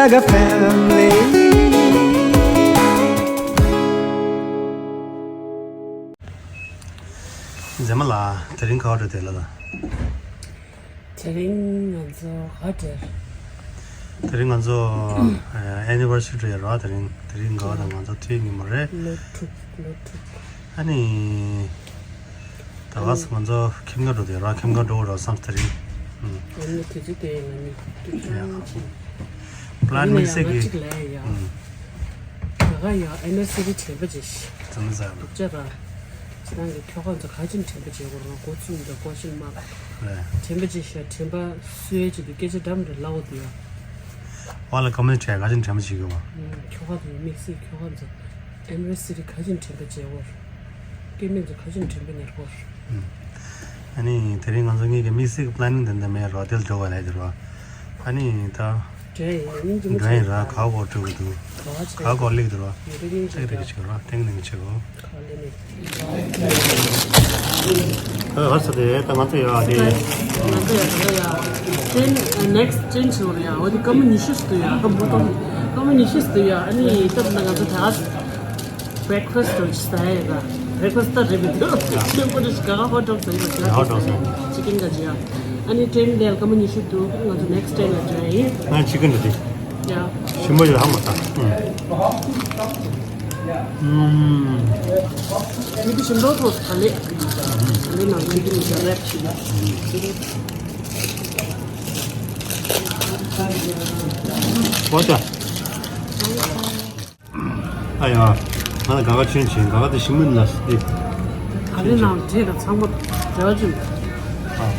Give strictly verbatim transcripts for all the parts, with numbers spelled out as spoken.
Like a family. མཛེས་མ་ལགས། དེ་རིང་ག་པར་འགྲོ་བསྡད་ལབ་དང་། དེ་རིང་ང་ཚོ་ག་པར་འགྲོ། དེ་རིང་ང་ཚོ་ཨེ་ནི་ཝར་སི་རི་རེད་ར། དེ་རིང་དེ་རིང་ག་པར་དང་ང་ཚོ་ཐུག་ཉིན་མོ་རེད། ལོ་དྲུག་ལོ་དྲུག་ཨ་ནི། ད་ག་ས་ང་ཚོ་ཁྱིམ་ཁ་འགྲོ་དེ་ར། ཁྱིམ་ཁ་འགྲོ་ར་བསམ་དེ་རིང་། ཨུམ། ཨ་ནི་དུས་ཚོད་དེ་ང་ནི་ཏུ་ཡ། ཅང་ཅིང་། པ་ལན་དམིགས་བསལ་གྱི། ཡིན་ན་ཡང་ང་གཅིག་ལབ་ཡ། ཨུམ། ད་ག་ཡ་ཨེ་ནི་ཝར་སི་རི་དྲན་པ་བརྗེད་ཤི། ཙམ་ཙམ། སྡུག་ཅག་ར། ཁྱེད་རང་གི་ཁྱོ་ག་ཚོ་ག་ཅིན་དྲན་པ་བརྗེད་དགོས་ར། འགོ་བཙུགས་འདི་ཀོ་ཤིན་མར་ཀ། རེད། དྲན་པ་བརྗེད་ཤི། དྲན་པ་གསོས་བྱེད་དུ་སྐད་ཆ་འདྲ་མི་འདྲ་ལབ་འོ་དུ་ཡ། བ་ལ་ཀ་མེན་ཊི་བྱས་ག་ཅིན་དྲན་པ་བརྗེད་དགོས་བ། ཨུམ། ཁྱོ་ག་ཚོ་དམིགས་བསལ་ཁྱོ་ག་ཚོ། ཨེ་ནི་ཝར་སི་རི་ག་ཅིན་དྲན་པ་བརྗེད་དགོས། སྐྱེ་དམན་ཚོ་ག་ཅིན་དྲན་པ་ཉར་དགོས། ཨུམ། ཨ་ནི་དེ་རིང་ང་ཚོ་གཉིས་ཀྱི་དམིགས་བསལ་གྱི་པ་ལན་ནིང་དེ་འདྲ་མེད་རོ། དེ་ལ་འགྲོ་བ་ལས་དེ་རོ། ཨ་ནི་ད། འགྲོ་ཡ་ཡིན་ཉིན་རྒྱུན་མ་འགྲོ་ཡ་ཡིན་ར། ག་གོ་འགྲོ་གི་འདུག་ག་བ་ཆེ་ག་གོ་ལེགས་འདུག་རོ། ཡོད་རེ་ཡིན་ཏེག་ཏེག་ཆེ་རོ། ཏེང་ཏེང་ཆེ་གོ། ག་ལེ་ནི། ཨ་ཧར་ས་དེ་ད་ང་ཚོ་ཡོད་ཨ་དེ། ང་ཚོ་ཡ་ད་ཡ། ཏྲེན་ནེག་སི་ཊི་ཏྲེན་ཆེ་བ་རེད་ཡ། འོ་དེ་སྐར་མ་ཉི་ཤུ་ཙམ་འདུག་ཡ། སྐར་མ་སྐར་མ་ཉི་ཤུ་ཙམ་འདུག་ཡ། ཨ་ནི་སྟབས་ན་ང་ཚོ་ད། བྷི་རེག་ཕ་སི་ཊི་ཟ་ཡ་ཡིན་ད། བྷི་རེག་ཕ་སི་ཊི་ད་རེད་མི་འདུག་ཆེན་པོ་རེད། ག་ག་ཧོ་ཊེལ་ཟ་ཡིན་པ། ཧོ་ཊེལ་ཟ་ཡིན། ཅི་ཀེན་ག་ཅི་ཡ། ཨ་ནི་ཏྲེན་དེ་སྐར་མ་ཉི་ཤུ་འདུག་ང་ཚོ་ནེག་སི་ཊི་ཊེན་ལ་འགྲོ་ཡ་ཡིན། ང་ཅི་ཀེན་འདྲ་དེ། ཡ། ཞིམ་པོ་ཡོད་ཧ་མ་ད། ཨུམ། མི་དེ་ཞིམ་པོ་ཐོག་ག་ལེ། ག་ལེ་ནང་ཅི་ཀེན་ག་རེད་ཞིག་ཨོ་ཙི། ཨ་ཡ། ང་ལ་ག་ག་ཆེན་ཆེན་ག་ག་དེ་ཞིམ་མིན་ལ་སི་ཏི། ག་རེ་ནང་བྲིས་དང་ཚང་མ་འདྲ་བ་ཅིག་ཨ།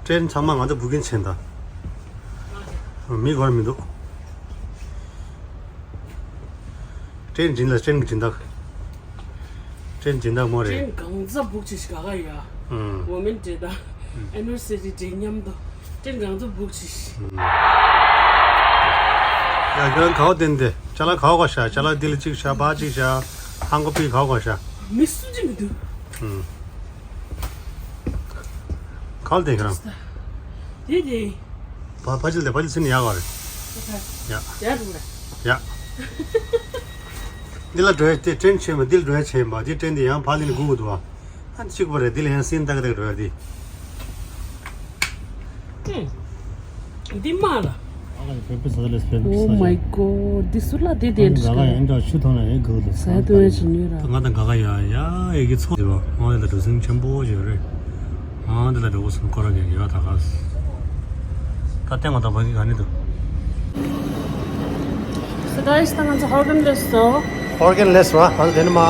ཏྲེན་ཚང་མ་ང་ཚོ་བུ་ཀིང་ཆེན་ད། མི་གོར་མི་འདུག་ཏྲེན་སྦྱིན་ལ་ཏྲེན་གྱི་སྦྱིན་བདག་ཏྲེན་སྦྱིན་བདག་མོ་རེད། ཏྲེན་གང་ཚ་སྦུག་ཅིག་ག་ག་ཡ། ཨུམ། མོ་མེན་ཏྲེ་ད། ཨེ་ནི་ཝར་སི་རི་ཏྲེན་མཉམ་དུ། ཏྲེན་གང་ཚ་སྦུག་ཅིག་ཨུམ། ཡ་ཁྱོད་རང་ག་བ་བསྟན་ཏེ། ཅ་ལག་ག་བ་ག་ཤ། ཅ་ལག་འདི་ལ་གཅིག་ཤ། བ་གཅིག་ཤ། ཧང་གོ་པི་ག་བ་ག་ཤ། མི་སུ་ཅི་མི་འདུག་ཨུམ། ག་བ་བསྟན་ཁྱོད་རང་། དེ་དེ། བ་ཕ་ཅིལ་དེ་ཕ་ཅིལ་ཚིན་ཡག་ག་རེད། ཡ། ཡ་རུང་ར། ཡ། འདི་ལ་འགྲོ་ཡ་དེ་ཏྲེན་ཆེན་པ། འདི་ལ་འགྲོ་ཡ་ཆེན་པ། འདི་ཏྲེན་དེ་ཡང་ཕ་ལི་ནི་སྒུག་གི་འདུག་བ། ཨ་ནི་གཅིག་པ་རེད། འདི་ལ་ཡང་སིན་ཏག་ཏག་འགྲོ་ཡ་དེ། ཨུམ། འདི་མ་ལ། Oh my god, འདི་སུ་ལ་དེ་དེ་འདྲ་ཞིག་ག་ཡ་ཡིན་འདྲ་ཆུ་ཐོང་ན་ཡིན་དགོས་ལ་ཟ་དུ་ཡ་ཞིག་ཉོས་ར། ང་དང་ག་ག་ཡ་ཡ་ཡི་གེ་ཚོགས་དེ་བ། ང་ལ་འགྲོ་སེམས་ཆེན་པོ་ཞིག་རེད། ཨང་། འདི་ལ་འགྲོ་དགོས་སམ་སྐོར་ར་གི་ཡོད་ད་ག་ད་ལྟ་ང་དང་བ་གི་ག་ནི་འདུག So guys, ད་ང་ཚོ་ཧོར་གན་སླེབས་སོང་། ཧོར་གན་སླེབས་སོང་། ང་ཚོ་དེ་ནི་མ།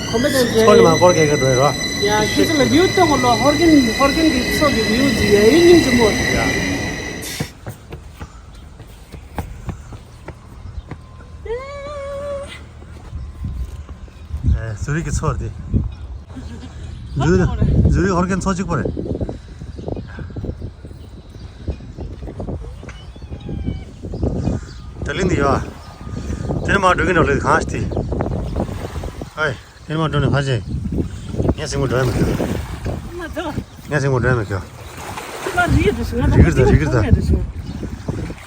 ཁོམ་པ་དེ་ཚོ་ནི་མ་སྐོར་གེ་གེ་འགྲོ་ཡོད་ར། ཡ་ཁྱེད་ཚོ་ལ་བིའུ་སྟོན་གོ་ལོ། ཧོར་གན་ཧོར་གན་གི་ཚོ་གི་བིའུ་ཟིག་ཡ་ཡིན་སྙིང་རྗེ་མོ། ཡ། ཨེ། ཟུ་རིག་གི་ཚོར་དེ། ཟུ་རིག་ཧོར་གན་ཚོ་གཅིག་པོ་རེད། ད་ལིང་དེ་ཡོད། དེ་ནས་མར་འགྲོ་གིན་འགྲོ་ལེ་གང་ཞིག་དེ། ཨེ། དེ་ནས་མར་འགྲོ་ནས་ཕར་ཕྱིན། ངས་སེམས་ཁུར་འགྲོ་ཡ་མི་ཁྱོད། ང་ཚོ། ངས་སེམས་ཁུར་འགྲོ་ཡ་མི་ཁྱོད། ང་རིག་གི་འདུག་ང་རིག་གི་འདུག་རིག་གི་འདུག་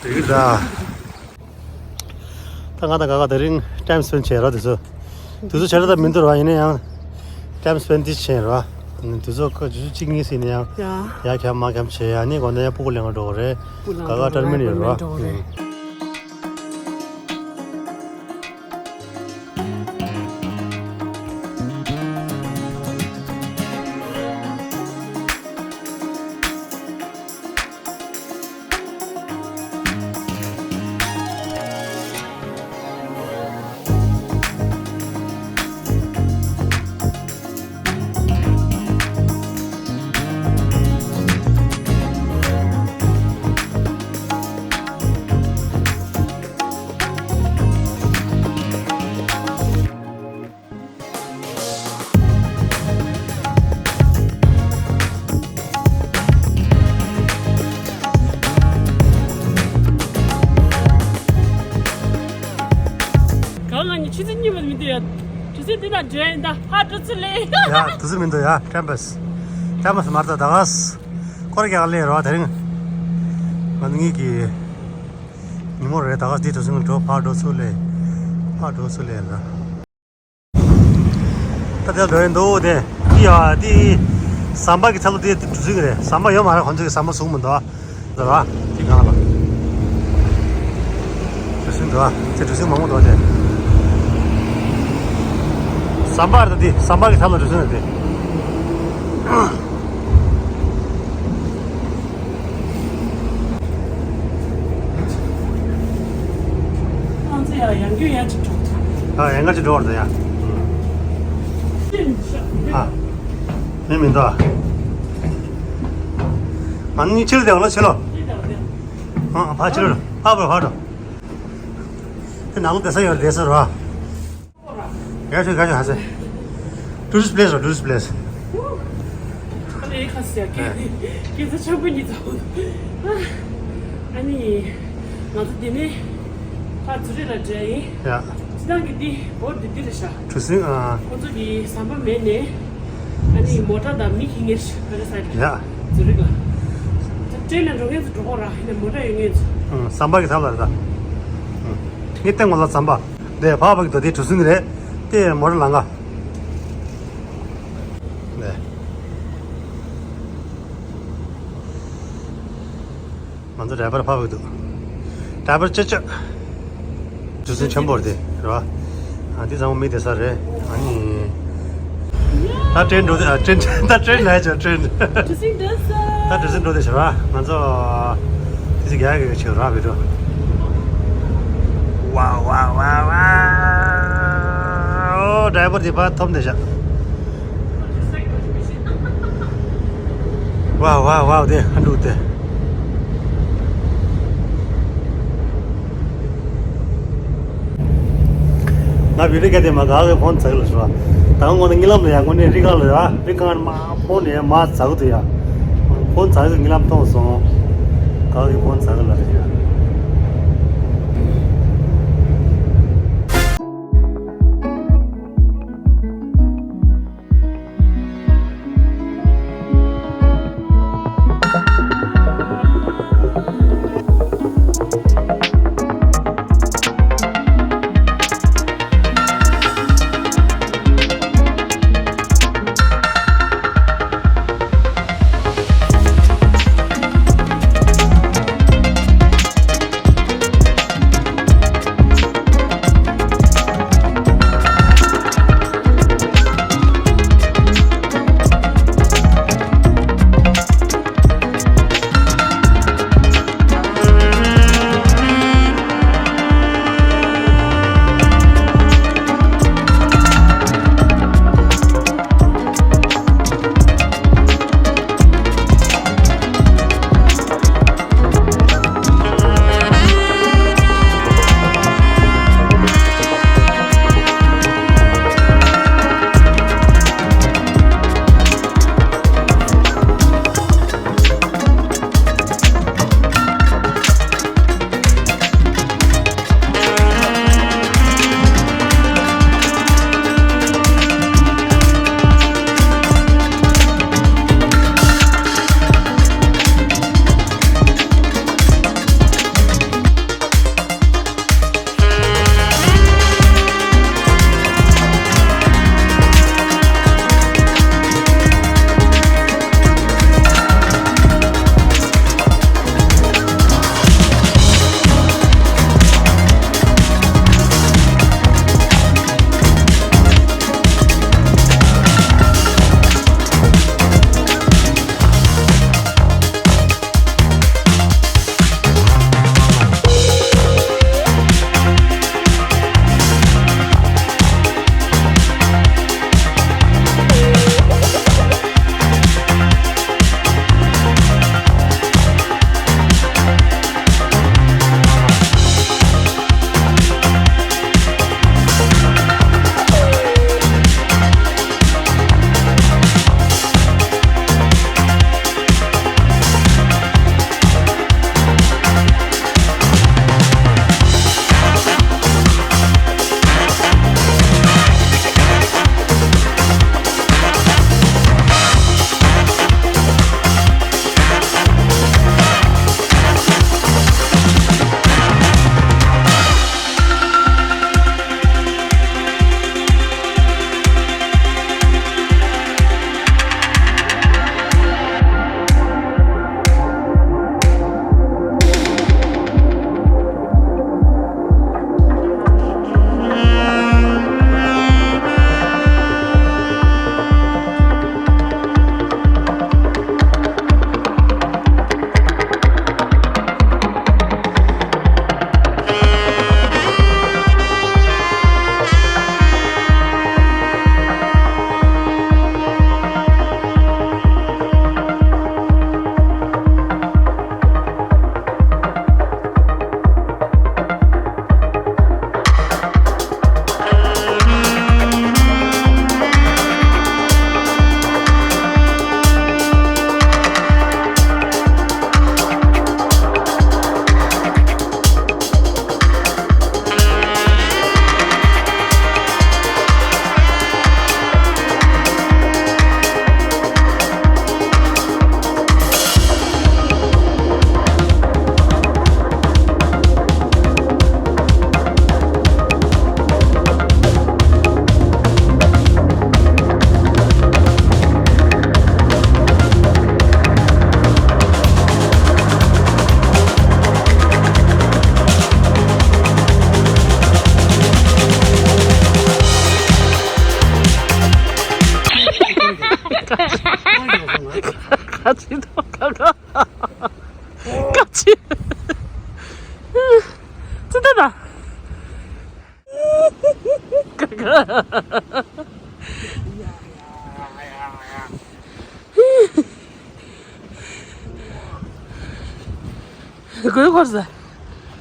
རིག་གི་འདུག་ད་ང་དང་ག་ག་དེ་རིང་ཊའིམ་སི་པེན་ཌི་བྱས་ར། དུས་ཚོད། དུས་ཚོད་བྱས་ར་ད་མི་འདུག་ར། ཡིན་ན་ཡང་ཊའིམ་སི་པེན་ཌི་འདི་བྱས་ར། དུས་ཚོད་ཁ་ཆུ་ཚོད་གཅིག་གཉིས་ཟིན་ན་ཡང་ཡ། ཡ་འཁྱམ་མ་འཁྱམ་བྱས། ཡ་ནི་དགོང་དག་ཡ་སྤུ་གུ་ལེན་ག་འགྲོ་གི་རེད། སྤུ་གུ་ག་ག་ལེན་ཊར་མིན་ཊི་ཡོད་ར། འགྲོ་གི་རེད། དུས་ཚོད་འདི་ན་འགྲོ་ཡིན་ད། ཧ་འགྲོ་ཚུལ་ལས། ཡ་དུས་ཚོད་མི་འདུག་ཡ། ཊེམ་པས། ཊེམ་པས་མར་ད་ད་ག་ས་སྐོར་རྒྱག་ལེ་རོ། དེ་རིང་ང་ཚོ་གཉིས་ཀྱི་ཉིན་མོ་རེད། ད་ག་ས་འདི་དུས་ཚོད་འགྲོ། ཕར་འགྲོ་ཚུལ་ལས། ཕར་འགྲོ་ཚུལ་ལས་ལ། ད་དེ་འགྲོ་ཡིན་འདུག་དེ་འདི་ཡ་འདི་ཟམ་པ་གི་ཚ་ལོ་དེ་གྲུ་གཟིངས་རེད། ཟམ་པ་ཡོད་མ་རེད། ཁོང་ཚོ་གི་ཟམ་པ་བཟུང་མི་འདུག་ཨ། ཟེར་བ་དེ་གང་ལ། གྲུ་གཟིངས་འདུག་ཨ། དེ་གྲུ་གཟིངས་མང་པོ་འདུག་དེ། ཟམ་པ་རེད་དེ། ཟམ་པ་གི་ཚ་ལོ་གྲུ་གཟིངས་རེད་དེ། ཁོང་ཚོ་ཡང་ཡང་རྒྱུན་ཡང་ཅིག་འགྲོ་ཐུབ། ཨ་ཡང་ང་ཅིག་འགྲོ་བར་དུ་ཡ། ཨ་མི་མི་འདུག་ཨ། ཨ་ནི་ཕྱི་ལ་བསྡད་ལ་ཕྱི་ལ། ཨ་ཕ་ཕྱི་ལ་ཕ་བར་ཕ་འགྲོ། དེ་ནང་ལ་བསྡད་ས་ཡོད་རེད་ས་ར། ཡ་ཆོས་ག་ཆོས་ཧ་སེ། Tourist place ར། Tourist place། ཨ་ནི་ཁ་སི་ཡ་ཀེ་ཀེ་ཚ་ཆམ་པོ་ཉི་ཚ་བོ། ཨ་ནི་ང་ཚོ་དེ་ནས་ཕར་ཛུ་རིག་ལ་འགྲོ་ཡ་ཡིན། ཡ། སྤྱི་བཏང་གི་འདི་བོར་འདི་འདི་རེད་ཤག་གྲུ་གཟིངས་ཨ། ཁོ་ཚོ་གི་ཟམ་པ་མེད་ནས། ཨ་ནི་མོ་ཊ་དང་མི་ཁྱེར་མཁན་ཞིག་ག་རེ་ས་རེད། ཡ། ཛུ་རིག་ལ། ད་ཊེན་ལ་འགྲོ་མཁན་ཚོ་འགྲོ་གོ་ར། ཡིན་ནའི་མོ་ཊ་ཡོད་མཁན་ཚོ། ཨང་ཟམ་པ་གི་ཐབ་ལ་རེད་ད། ཨང་། ངས་སྟེང་ངོ་ལ་ཟམ་པ། འདི་ཕ་བ་གི་དོ་དེ་གྲུ་གཟིངས་རེད། དེ་མོ་ཊ་ལང་ག་ནས། ང་ཚོ་ཌ་རའི་བར་ཕབ་ཀྱི་འདུག་ཌ་རའི་བར་ཅོ་ཅོ། གྲུ་གཟིངས་ཆེན་པོ་རེད་དེ་རེད་བ། ཨ་འདི་ཚང་མ་མི་བསྡད་ས་རེད། ཨ་ནི། ད་ཊེན་འགྲོ་དེ། ཨ་ཊེན། ད་ཊེན་ལ་ཅོ་ཊེན། གྲུ་གཟིངས་འགྲོ་ས། ད་གྲུ་གཟིངས་འགྲོ་དེ་ཤི་ར། ང་ཚོ་དེ་ཚོ་རྒྱ་གི་ཆེ་ར་བི་འགྲོ། ཝའོ་ཝའོ་ཝའོ་ཝའོ། ཌ་རའི་བར་དེ་ཕར་འཐོམ་བསྡད་ཤག་ཝའོ་ཝའོ་ཝའོ། དེ་ཧ་འགྲོ་དེ། ང་བི་ཌི་ཡོ་སྐད་དེ་མ་ག་གི་ཕོན་ཚ་གི་ལ་ཤོར་བ། ད་ངོ་ནས་རྨི་ལམ་ལ་ཡ་ངོ་ནས་རི་སྒང་ལ་ཡ། རི་སྒང་མ་ཕོན་ནས་མ་ཚ་གི་འདུག་ཡ། ཕོན་ཚ་གི་རྨི་ལམ་མཐོང་སོང་། ག་གི་ཕོན་ཚ་གི་ལ་རེད་ཡ། ཅི། ཙི་ད་ད། དགོད་ཁོར་ཟ།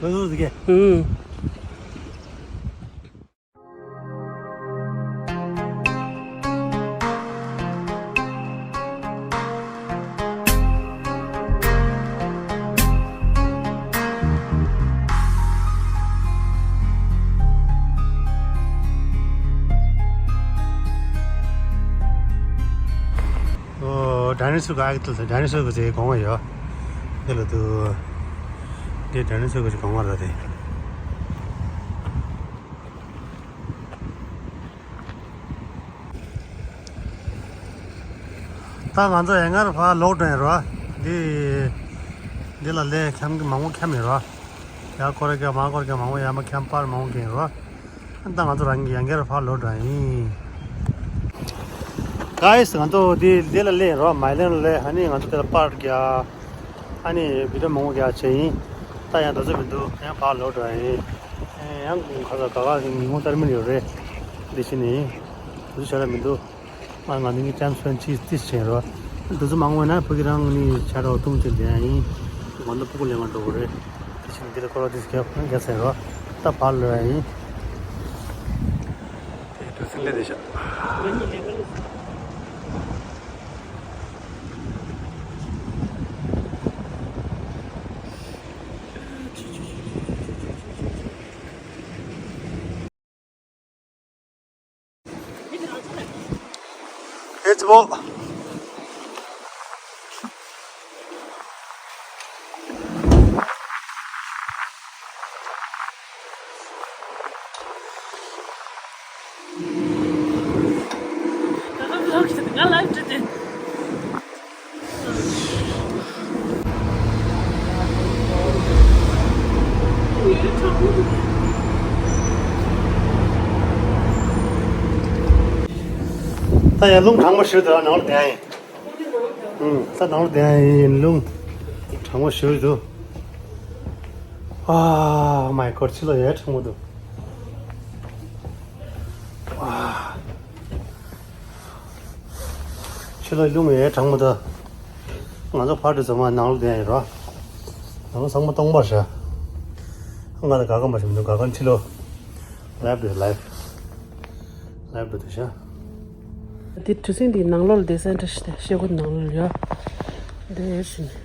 དགོད་ཁོར་ཟ་གེ། ཨུམ། ཨོ། ཌའི་ནོ་སོར་གི་ཨེག་ཏལ་ཟེར། ཌའི་ནོ་སོར་གི་ཟེར་གོང་མ་ཡོད། འདི་ལ་དུ། འདི་ཌའི་ནོ་སོར་གི་གོང་མ་ར་དེ། ད་ང་ཚོ་ཡང་སྔར་ཕར་ལོག་འགྲོ་ཡིན་རོ། འདི། འདི་ལ་ལས་འཁྱམ་གི་མང་པོ་འཁྱམ་ཡིན་རོ། ཡ་སྐོར་རྒྱག་མ་སྐོར་རྒྱག་མང་པོ་ཡ་མ་འཁྱམ་པར་མང་པོ་འཁྱམ་ཡིན་རོ། ད་ང་ཚོ་རང་གི་ཡང་སྔར་ཕར་ལོག་འགྲོ་ཡིན། གྷའི་སི། ང་ཚོ་འདི་འདི་ལ་སླེབས་རོ། མའི་ལན་ལ་སླེབས། ཨ་ནི་ང་ཚོ་དེ་ལ་པར་རྒྱག་ཨ་ནི་བི་ཌི་ཡོ་མང་པོ་རྒྱག་བྱས་ཡིན། ད་ཡང་ད་ཚོད་མི་འདུག་ཡང་ཕར་ལོག་འགྲོ་ཡིན། ཡང་ཁ་ཚ་ག་ག་གི་ཉིན་གུང་ལྟར་མི་ཡོད་རེད། འདི་ཕྱི་ནས་ད་ཚོད་བྱ་ར་མི་འདུག་ང་ང་ནི་ཊའིམ་སི་པེན་ཌི་ཅིག་ཏིས་བྱས་རོ། ད་ཚོད་མང་པོ་ན་ཕ་གི་རང་ནི་བྱ་ར་འཐུང་བྱས་བསྡད་ཡིན། ང་ཚོ་ཕྲུ་གུ་ལེན་ག་འགྲོ་གི་རེད། འདི་ཕྱི་ནས་འདི་ལ་སྐོར་ར་ཏིས་རྒྱག་རྒྱག་ཚར་རོ། ད་ཕར་ལོག་ཡིན། དེ་གྲུ་གཟིངས་ལས་དེ་ཤག་ཨེ་ཙི་བོ། ང་ལའིབ་འགྲོ་དེ། ད་ཡང་རླུང་གྲང་མོ་ཞིག་འདུག་ནང་ལ་བསྡད་ཡིན། ཨུམ། ད་ནང་ལ་བསྡད་ཡིན། རླུང་གྲང་མོ་ཞིག་འདུག་ཨ་མའི་གོཌ། ཕྱི་ལོགས་ཡ་གྲང་མོ་འདུག་ཨ། ཕྱི་ལོགས་རླུང་ཡ་གྲང་མོ་འདུག་ང་ཚོ་ཕར་འགྲོ་ཚང་མ་ནང་ལ་བསྡད་ཡིན་རོ། ནང་ལ་ཚང་མ་སྟོང་པ་རེད་ཤག་ང་ལ་ག་ག་མ་ཞིག་མི་འདུག་ག་ག་ཕྱི་ལོགས། ལའིབ་འགྲོ། ལའིབ། ལའིབ་འགྲོ་དེ་ཤག་དེ་གྲུ་གཟིངས་དེའི་ནང་ལོགས་ལ་བསྡད་ས་འདྲ་ཞིག་དེ་ཤེལ་སྒོ་ནང་ལོགས་ལ་ཡོད། འདི་ཨེ་ཤི་ནི།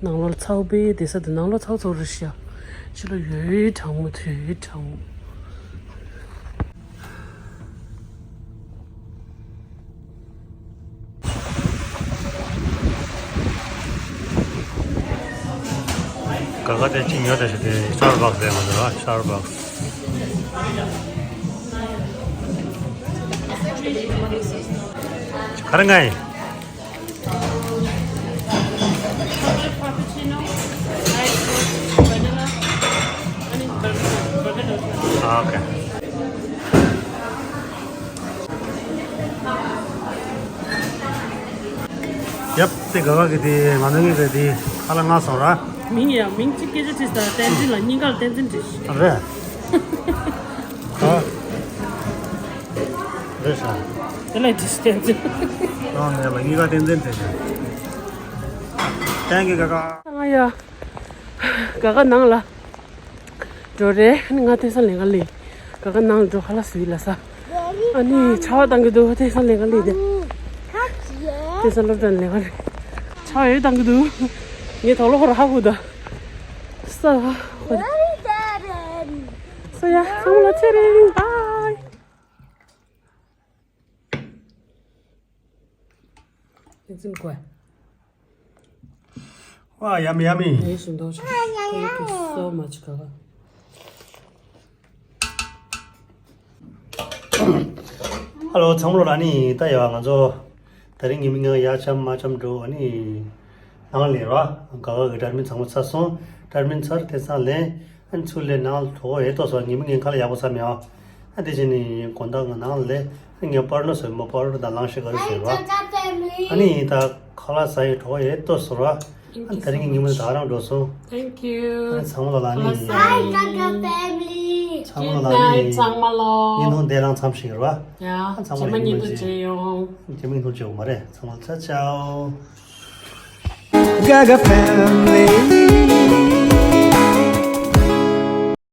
ནང་ལོགས་ཚ་བོ་དཔེ་བསྡད་ས་དེ། ནང་ལོགས་ཚ་བོ་ཚ་བོ་རེད་ཤག་ཕྱི་ལོགས་ཡོད་གྲང་མོ་དེ་གྲང་མོ། ག་ག་དེ་ཅི་ཉོ་དེ་ཞིག་དེ་སི་ཊར་བྷག་སི་རེད་མ་གཏོགས། སི་ཊར་བྷག་སི། ག་རེ་ང་ཡིན། ཨ། ཨོ་ཁེ། ཡབ། དེ་ག་ག་གི་དེ་ང་ཚོ་གཉིས་ཀྱི་དེ་ཁ་ལག་མངགས་སོང་ར། མིང་ཡང་མིང་གཅིག་སྐད་ཆ་དྲིས་ས། བསྟན་འཛིན་ལ་སྙིང་གར་བསྟན་འཛིན་བྲིས། རེད། ཨ། རེད་ཤག་དེ་ལ་བྲིས་བསྟན་འཛིན། ཨ་ནས་ལ་སྙིང་གར་བསྟན་འཛིན་བྲིས་ཤག Thank you ག་ག་ང་ཡ། ག་ག་ནང་ལ། འགྲོ་རེད། ཨ་ནི་ང་དེང་སང་ལས་ཀ་ལས། ག་ག་ནང་འགྲོ། ཁ་ལག་ཟ་ལས་ཀ་ལས། ཨ་ནི་ཆར་པ་བཏང་གི་འདུག་དེང་སང་ལས་ཀ་ལས་དེ། དེང་སང་སློབ་གྲྭ་ནས་ལས་ཀ་ལས། ཆར་པ་ཡོད་བཏང་གི་འདུག་ངས་དོག་ལོ་ཁོ་ར་ཧ་གོ་ད། ས་ཧ་གོ་ད། ས་ཡ་ཚང་མ་ལ་ཚེ་རིང་། བྷའི། It's in quiet. Wow, yummy, yummy. Thank you so much, Kaka. Hello ཚང་མ་ལ། ཨ་ནི་ད་ཡ་ང་ཚོ་དེ་རིང་ཉི་མ་ངན་ཡར་འཁྱམ་མར་འཁྱམ་འགྲོ། ཨ་ནི་ནང་ལ་ར་ག་ག་གི་ཊྲིཊ་མེནཊ་ཚང་མ་ཚར་སོང་། ཊྲིཊ་མེནཊ་ཚར་དེང་སང་ལན། ཨ་ནི་ཚུར་ལས་ནང་ལ་གྲོད་ཁོག་ཡོད་ཏོག་ཙམ། ཉི་མ་ངན་ཁ་ལག་ཡག་པོ་ཟ་མེད་ཨ། ཨ་དེ་བྱས་ནས་དགོང་དག་ང་ནང་ལ་སླེབས། ཨ་ངས་པར་ནོ་ཟོས་མོ། པར་ནོ་དང་ལང་ཤི་ཀ་རི་ཟོས་ར། ཨ་ནི་ད་ཁ་ལག་ཟ་ཡི་གྲོད་ཁོག་ཡོད་ཏོག་ཙམ་ར། ཨ་ད་རིང་གི་ཉིན་མོ་ནི་ད་ག་རང་འགྲོ་སོང་། Thank you. ཨ་ཚང་མ་ལ་ལ་ནི། Hi Gaga family. ཚང་མ་ལ་ལ་ནི། ཚང་མ་ལ། ཉིན་ཐོང་འདས་རང་མཚམས་ཤིག་རེད་བ། ཡ། ཨ་ཚང་མ་ལ་ཉི་མ་ཉིན་ཐོང་ཅིག་བྱེད་ཡོང་། ཉི་མ་ཉིན་ཐོང་བྱེད་འོ་མ་རེད། ཚང་མ་ལ་ཚ་ཆའོ། Gaga family.